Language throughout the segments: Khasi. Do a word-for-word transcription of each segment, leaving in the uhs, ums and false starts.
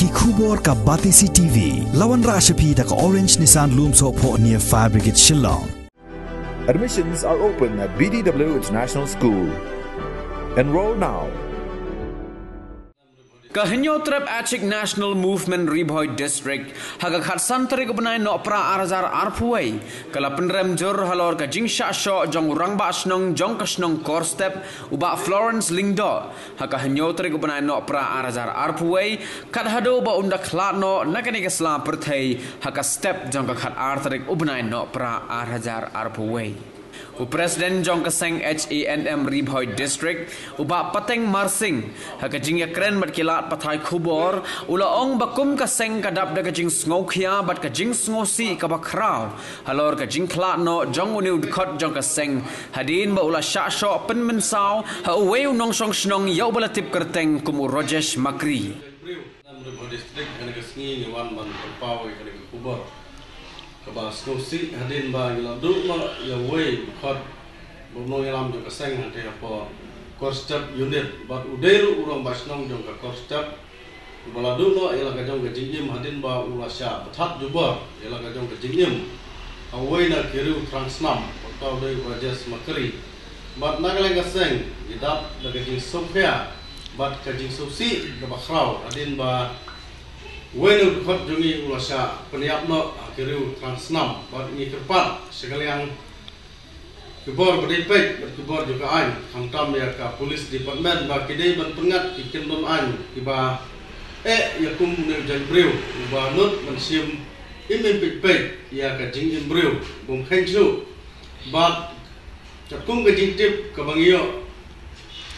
Ki khubor ka Batesi T V. La wanrah sha phi da ka Orange Nissan Lumsohphoh near Fire Brigade Shillong. Admissions are open at B D W International School. Enroll now. Ka Hynñiewtrep Achik National Movement Ri Bhoi District ha ka khatsan tarik u bnai Nohprah ar hajar arphew wei ka la pynrem jur halor ka jingshah shoh jong u Rangbah Shnong jong ka shnong Korstep, u Bah Florence Lyngdoh, ha ka hynñiew tarik u bnai Nohprah ar hajar arphew wei, kat haduh ba un da khlad noh na kane ka sla pyrthei ha ka step jong ka khatar tarik u bnai Nohprah ar hajar arphew wei. U President jong ka seng H A N M Ri Bhoi District, u Bah Pateng Marsing, ha ka jingïakren bad ki lad pathai khubor, u la ong ba kum ka seng ka dap da ka jingsngewkhia bad ka jingsngewsih kaba khraw halor ka jingkhlad noh jong une u dkhot jong ka seng, hadien ba u la shah shoh pynmynsaw ha uwei u nongshong shnong ïa uba la tip kyrteng kum u Rajesh Makri. Briew, Ri Bhoi District, ha kane ka sngi ngi wan ban pynpaw ïa kane ka khubor kaba sngewsih hadien ba ngi la duh noh ïa uwei u dkhot ba u nongïalam jong ka seng hangtei hapoh Korstep Unit bad u dei ruh u Rangbah Shnong jong ka Korstep, uba la duh noh ïa la ka jong ka jingim hadien ba u la shah bthat jubor ïa la ka jong ka jingim ha uwei na ki riew thrang snam, uta u dei u Rajesh Makri. Bad na ka liang ka seng ngi dap da ka jingsngewkhia bad ka jingsngewsih kaba khraw hadien ba uwei na u dkhot jong ngi u la shah pynïap noh ha ki riew thrang snam, bad ngi kyrpad sha ka liang ki bor ba dei peit bad ki bor jong ka aiñ, khamtam ïa ka Police Department, ba ki dei ban pynngat ki kyndon aiñ kiba eh ïa kum une u jait briew uba nud ban shim im im peit peit ïa ka jingim briew bym kheiñ shuh. Bad katkum ka jingtip kaba ngi ïoh,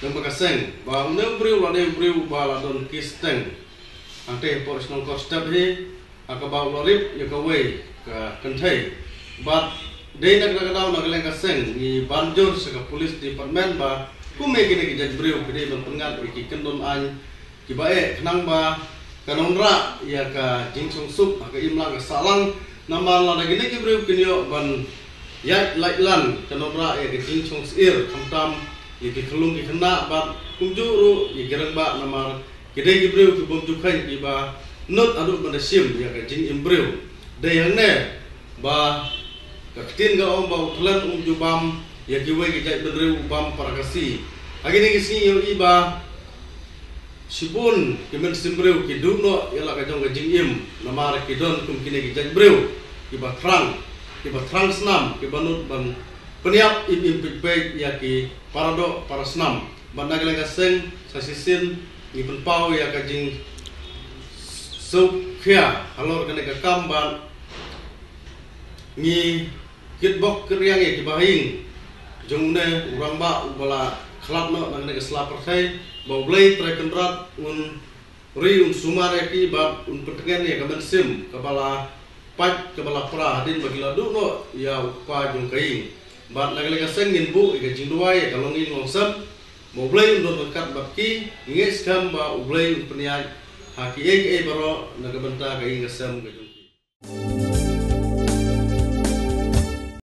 nang ba ka seng ba une u briew u la dei u briew uba la don ki steng hangtei hapoh shnong Korstep hi, ha kaba u la rip ïa kawei ka kynthei. Bad dei na kata ka daw na ka liang ka seng ngi ban jur sha ka Police Department ba kum ïa kine ki jait briew ki dei ban pynngat ïa ki kyndon aiñ kiba eh, khnang ba kan wanrah ïa ka jingsngewsuk ha ka imlang ka sahlang, namar lada kine ki briew kin ïoh ban ïaid laitlan kan wanrah ïa ka jingsngewsyier, khamtam ïa ki khyllung ki khynnah bad kumjuh ruh ïa ki rangbah, namar ki dei ki briew ki bym ju kheiñ kiba nud haduh ban da shim ïa ka jingim briew. Dei hangne ba ka ktien ka ong ba u thlen um ju bam ïa kiwei ki jaitbynriew, u bam para Khasi. Ha kine ki sngi ngi ïohi ba shibun ki mynsiem briew ki duh noh ïa la ka jong ka jingim namar ki don kum kine ki jaitbriew kiba thrang, kiba thrang snam, kiba nud ban pynïap im im peit peit ïa ki para doh para snam. Bad na ka liang ka seng sa shisien ngi pynpaw ïa ka jingsngewkhia halor kane ka kam bad ngi kitbok kitriang ïa kiba ha ïing jong une u rangbah uba la khlad noh na kane ka sla pyrthei, ba U Blei Trai Kynrad un ri un sumar ïa ki bad un pyntngen ïa ka mynsiem kaba la pait kaba la pra hadien ba ki la duh noh ïa u kpa jong ka ïing. Bad na ka liang ka seng ngin buh ïa ka jingduwai ïa ka longïing longsem, ba U Blei un don ryngkat bad ki. Ngi ngeit skhem ba U Blei un pynïaid ha kiei kiei baroh na ka bynta ka ïing ka sem ka jong